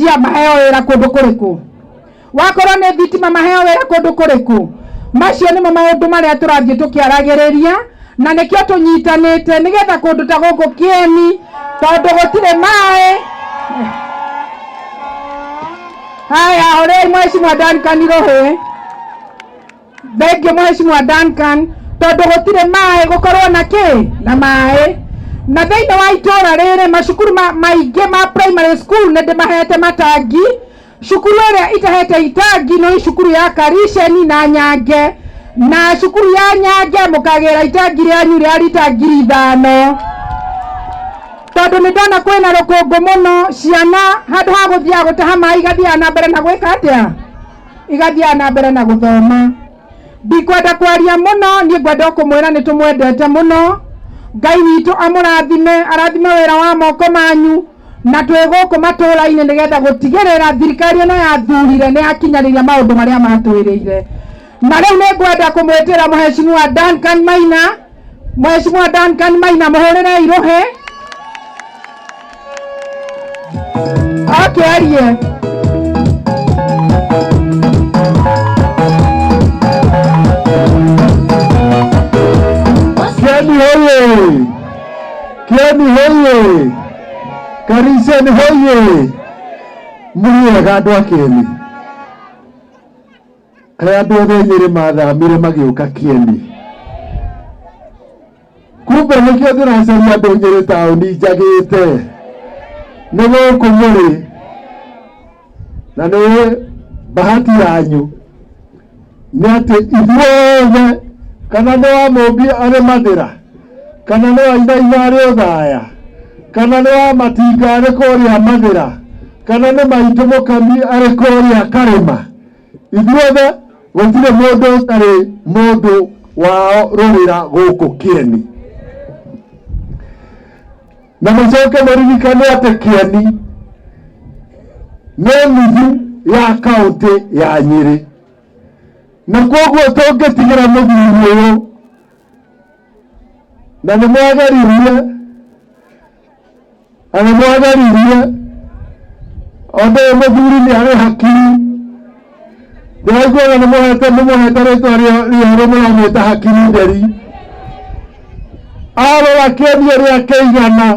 Cia maheo wĩra kũndũ kũrĩkũ? Wakorwo nĩ thitima maheo wĩra kũndũ kũrĩkũ? Macio nĩmo maũndũ marĩa tũrathiĩ tũkĩaragĩrĩria na nĩkĩo tũnyitanĩte nĩgetha kũndũ ta gũkũ Kĩeni tondũ gũtirĩ maĩ. Haya, hũrĩrai Mheshimiwa Duncan rũhĩ. Thengiũ Mheshimiwa Duncan tondũ gũtirĩ maĩ gũkorwo na kĩ na maĩ na thĩinĩ wa itũra rĩrĩ macukuru maingĩ ma primary school nĩ ndĩmahete matangi. Cukuru ĩrĩa itahete itangi nĩ cukuru ya Kariceni na Nyange, na cukuru ya Nyange mũkagĩra itangi rĩanyu rĩa rita 5,000 tondũ nĩ ndona kwĩna rũkũngũ mũno. Ciana handũ ha gũthiaga gũtaha maĩ igathiaga na mbere na gwĩka atĩa? Igathiaga na mbere na gũthoma. Ndikwenda kwaria mũno, niĩ ngwenda o kũmwĩra nĩ tũmwendete mũno. Ngai witũ amũrathime, arathime wĩra wa moko manyu, na twĩ gũkũ matũũra-inĩ nĩgetha gũtigĩrĩra thirikari ĩno yathurire nĩ yakinyanĩria maũndũ marĩa matwĩrĩire. Na rĩu nĩ ngwenda kũmwĩtĩra Mheshimiwa Duncan Maina. Mheshimiwa Duncan Maina, mũhũrĩrei rũhĩ akĩarie. Kieni hoye! Kieni hoye! Kariceni hoye! Mũrĩ ega andũ a Kieni. Kaĩ andũ othe Nyĩrĩ mathamire magĩũka Kieni. Kumbe nĩkĩo ndĩracaria andũ Nyĩrĩ taũni njagĩte. Nĩ gũkũ mũrĩ. Na nĩ bahati yanyu nĩ atĩ ithuothe kana nĩ wa Mũmbi arĩ Mathĩra kana nĩ wa Inaina arĩ Ũthaya kana nĩ wa Matinga arĩ kũrĩa Mathĩra kana nĩ Maitũ Mũkami arĩ kũrĩa Karĩma, ithuothe gũtirĩ mũndũ ũtarĩ mũndũ wao rũrĩra gũkũ Kĩeni. Na mũcoke mũririkane atĩ Kĩeni nĩ nuthu ya kaũntĩ ya Nyĩrĩ, na koguo tũngĩtigĩra mũthuri ũyũ na nĩ mwageririe na nĩ mwageririe ũndũ ũyũ mũthuri nĩ arĩ hakiri ndĩraiguaga nĩ mũhete mũmũhete rĩtwa rĩerũ mũramwĩta hakiri nderi. Arora Kĩeni ũrĩa kĩigana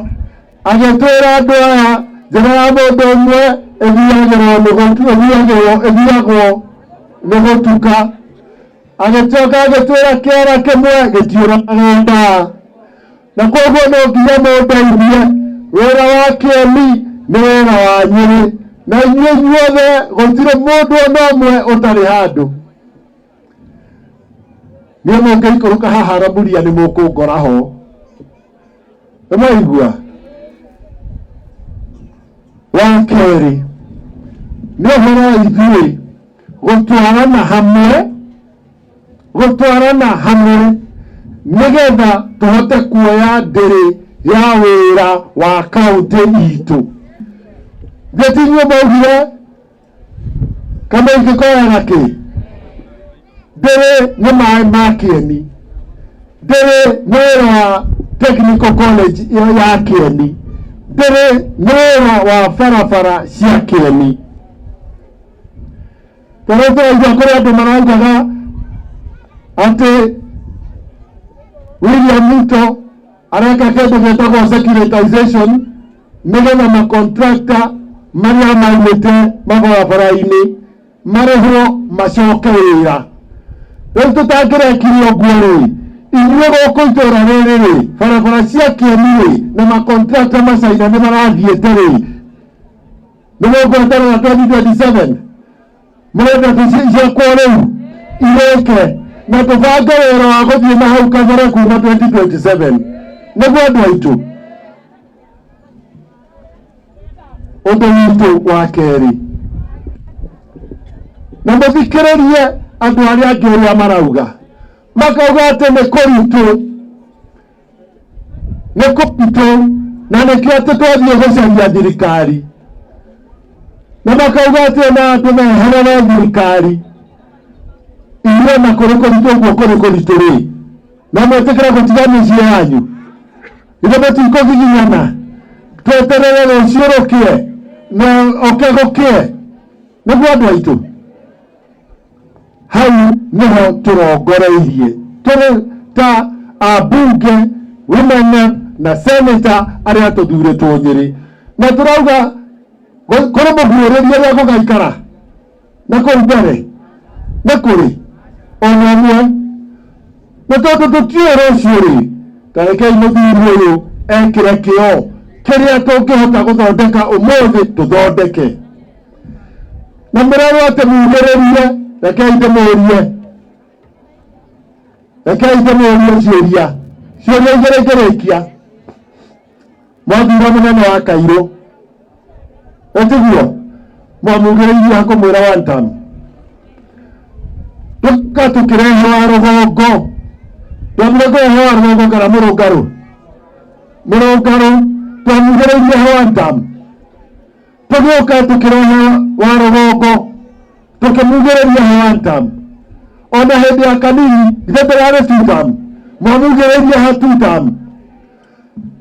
agĩtwĩra andũ aya njĩra ya mũndũ ũmwe ĩthiagĩrwo nĩ ĩthiagĩrwo ĩthiagwo nĩ gũtuka. Agĩcoka agĩtwĩra kĩara kĩmwe gĩtiũragaga ndaa, na koguo no nginya mũndeithie. Wĩra wa Kĩeni nĩ wĩra wa Nyĩrĩ, na inyuĩ inyuothe gũtirĩ mũndũ ona ũmwe ũtarĩ handũ. Niĩ mũngĩikũrũka haha Ramuria nĩ mũkũngora ho. Nĩ mwaigua? Wa kerĩ nĩ ũhoro wa ithuĩ gũtwarana hamwe, gũtwarana hamwe nĩgetha tũhote kuoya ndĩrĩ ya wĩra wa kaũntĩ itũ. Githĩ ti inyuĩ mwaugire kamũingĩ koyaga kĩ? Ndĩrĩ nĩ maĩ ma Kĩeni, ndĩrĩ nĩ wĩra wa Technical College ĩyo ya Kĩeni, ndĩrĩ nĩ wĩra wa barabara cia Kĩeni. Tarĩu tũraigua kũrĩ andũ maraugaga atĩ William Ruto areka kĩndũ gĩtagwo securitization nĩgetha makontrakta marĩa maumĩte mabarabara-inĩ marĩhwo macoke wĩra. Rĩu tũtangĩrekire ũguo rĩ, inyuĩ gũkũ itũra rĩrĩ rĩ, barabara cia Kĩeni rĩ, na makontrakta macaina nĩ marathiĩte rĩ, nĩ mũgweterera 2027 mũrenda ciakwo rĩu irĩke na tũbange wĩra wa gũthiĩ na hau kabere kuma 2027 nĩguo andũ aitũ. Ũndũ witũ wa kerĩ, na mũthikĩrĩrie andũ arĩa angĩ ũrĩa marauga, makauga atĩ nĩ kũritũ, nĩ kũritũ, na nĩkĩo atĩ twathiĩ gũcaria thirikari, na makauga atĩ ona andũ meherere thirikari. Inyuĩ na kũrĩ kũritũ ũguo kũrĩ kũritũ rĩ, no mwĩtĩkĩre gũtiga mĩciĩ yanyu? Ithe mũtikũgiginyana tweterere rũciũ rũkĩe? Na oke gũkĩe nĩguo andũ aitũ hau nĩho tũrongoreirie tũrĩ ta ambunge, women rep na senator arĩa tũthurĩtwo Nyĩrĩ, na tũrauga kũrĩ mũguũrĩrie ũrĩa gũgaikara na kũu mbere nĩ kũrĩ ona ũmwe, na tondũ tũtiũĩ rũciũ rĩ, ta rekei mũthuri ũyũ ekĩre kĩo kĩrĩa tũngĩhota gũthondeka ũmũthĩ tũthondeke. Na mũrerwo atĩ mumĩrĩrie, rekei ndĩmũrie, rekei ndĩmũrie ciũria, ciũria igĩrĩ ngĩrĩkia. Mwathura mũnene wa Kairũ, ũtiguo mwamugĩrĩirie hakũmwĩra one term, tũka tũkĩrehe wa rũgongo, twambire kũrehe wa rũgongo kana mũrũngarũ, mũrũngarũ twamugĩrĩirie one term, tũgĩũka tũkĩrehe wa rũgongo tũkĩmugĩrĩria one term. Ona hĩndĩ ya Kanini ithe ndĩrarĩ two term, mwamugĩrĩirie ha two term.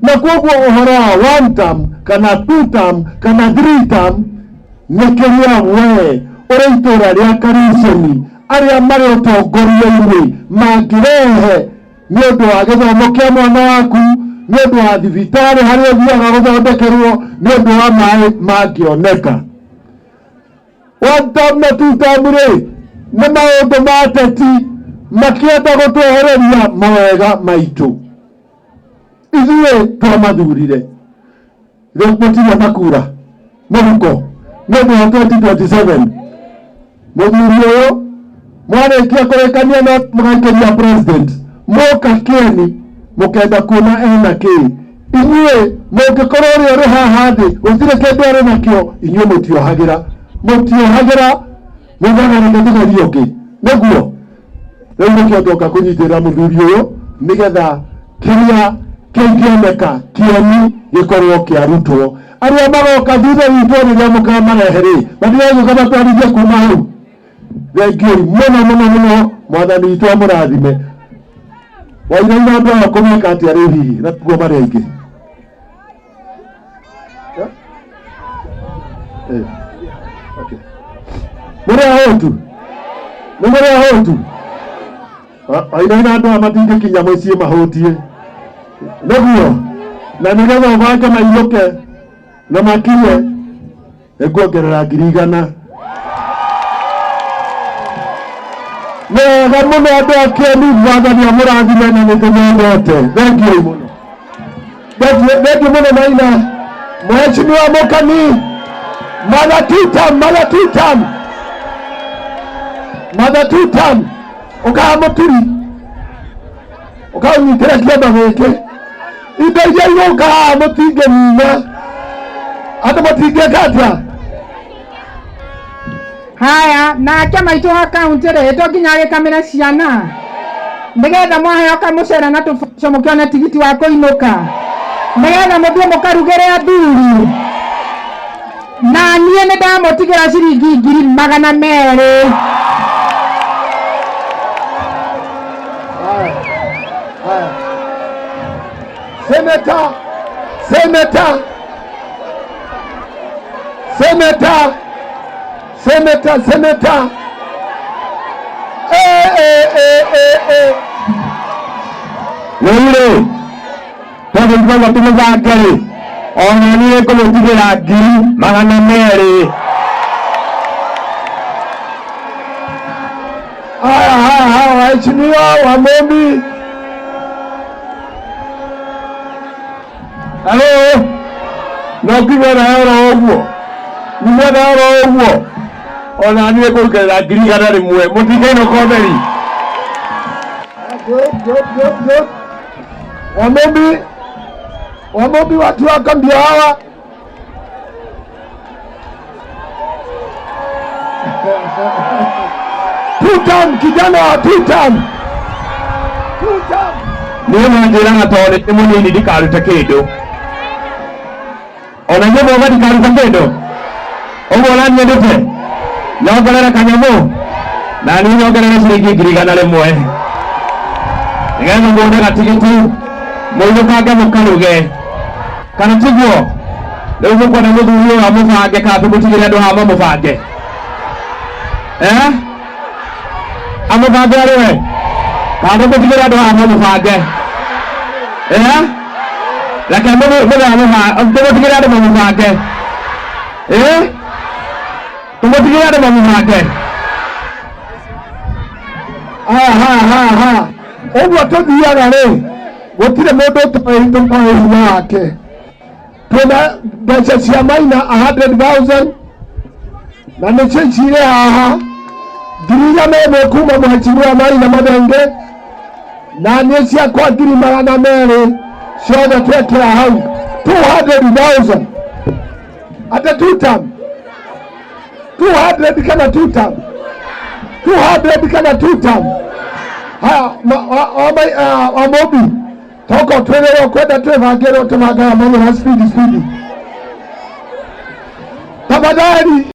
Na koguo ũhoro wa one term kana two term kana three term nĩ kĩrĩa we ũrĩ itũra rĩa Kariceni arĩa marĩ ũtongoria-inĩ mangĩrehe nĩ ũndũ wa gĩthomo kĩa mwana waku, nĩ ũndũ wa thibitarĩ harĩa ũthiaga gũthondekerwo, nĩ ũndũ wa maĩ mangĩoneka. One term na two term rĩ nĩ maũndũ ma ateti makĩenda gũtwehereria mawega maitũ. Ithuĩ twamathurire, rĩu mũtirĩ na kura mũhuko nĩ ũndũ wa 2027. Mũthuri ũyũ mwarĩkia kũrĩkania no mũgaikĩria president, mũka kĩeni mũkenda kuona ena kĩ. Inyuĩ mũngĩkorwo ũrĩa ũrĩ haha thĩ gũtirĩ kĩndũ arĩ nakĩo, inyuĩ mũtiohagĩra, mũtiohagĩra, mugaga reke tũgerie ũngĩ. Nĩguo rĩu nĩkĩo ndoka kũnyitĩrĩra mũthuri ũyũ nĩgetha kĩrĩa kĩngĩoneka kĩeni gĩkorwo kĩarutwo. Arĩa magoka thutha witũ rĩrĩa mũkamarehe rĩ, matiragĩũka matwarithie kuma hau. Thengiũi mũno mũno mũno, mwathani witũ amũrathime. Wainaina andũ aya kũmeka atĩa rĩu hihi na tiguo marĩ aingĩ? Okay. Mũrĩ ahũtu? Nĩ mũrĩ ahũtu? Wainaina andũ aya matingĩkinya mũciĩ mahũtie. Nĩguo, na nĩgetha ũbange mainũke na makinye, nĩnguongerera 100,000. Wega mũno andũ a Kĩeni, mwathani amũrathime na nĩtũmwendete. Thengiũi mũno. Thengiũ mũno Maina. Mheshimiwa Mukami, mother two term, mother two term, mother two term, ũkaga mũturi, ũkaũnyitĩra kĩondo gĩkĩ. Indo iria igũka haha mũtingĩnina, andũ matingĩka atĩa? Haya, nake maitũ wa kaunti rĩ, to nginya agĩkamĩre ciana nĩgetha mwaheo kamũcere na tũboco mũkĩone tigiti wa kũinũka, nĩgetha mũthiĩ mũkarugĩre athuri. Na niĩ nĩ ndamũtigĩra ciringi 200,000. Haya, haya. Senator, senator, senator, senator, senator. Eh, eh, eh, eh, eh. Rĩu rĩ, tondũ ithuothe tũmũthake rĩ, ona niĩ ngũmũtigĩra 200,000. Haya, haya, haya, waheshimiwa wa Mumbi. Halo, no nginya na oro ũguo, nginya na oro ũguo, ona niĩ ngũongerera 100,000, mũtikainũka ũtheri. Good, good, good, good. Wamumbi, Wamumbi, watu wako ndio hawa. Two term, kijana wa two term. Two term. Niĩ manjĩraga tondũ nĩ mũnini ndikarute kĩndũ, ona inyuĩ mwauga ndikaruta kĩndũ, ũguo ũraniĩ ndute nyongerere kanyamũ, na niĩ nyongerere ciringi 100,000 nĩgetha muone gatigiti mũinũkange mũkaruge, kana tiguo? Rĩu mũkwenda mũthuri ũyũ amũbange kana tũmũtigĩre andũ haha mamũbange? Eh? Amũbange arĩ we kana tũmũtigĩre andũ haha mamũbange? Eh? Reke tũmũtigĩre andũ mamũbange. Eh? Tũmũtigĩre andũ mamũbange. Ha ha ha ha, ũguo tũthiaga rĩ, gũtirĩ mũndũ ũtoĩ tũtoĩ hinya wake. Twĩna mbeca cia Maina 100,000 na nĩcio cirĩ haha, 100,000 kuma mheshimiwa Maina Mathenge, na niĩ ciakwa 200,000, ciothe twekĩra hau 200,000. Ate two term 200 kana two term 200 kana two term. Haya, Amobi, toko twĩrĩrwo kwenda twĩbangĩrwo, tũbangaga maũndũ na speed speed, tafadhali.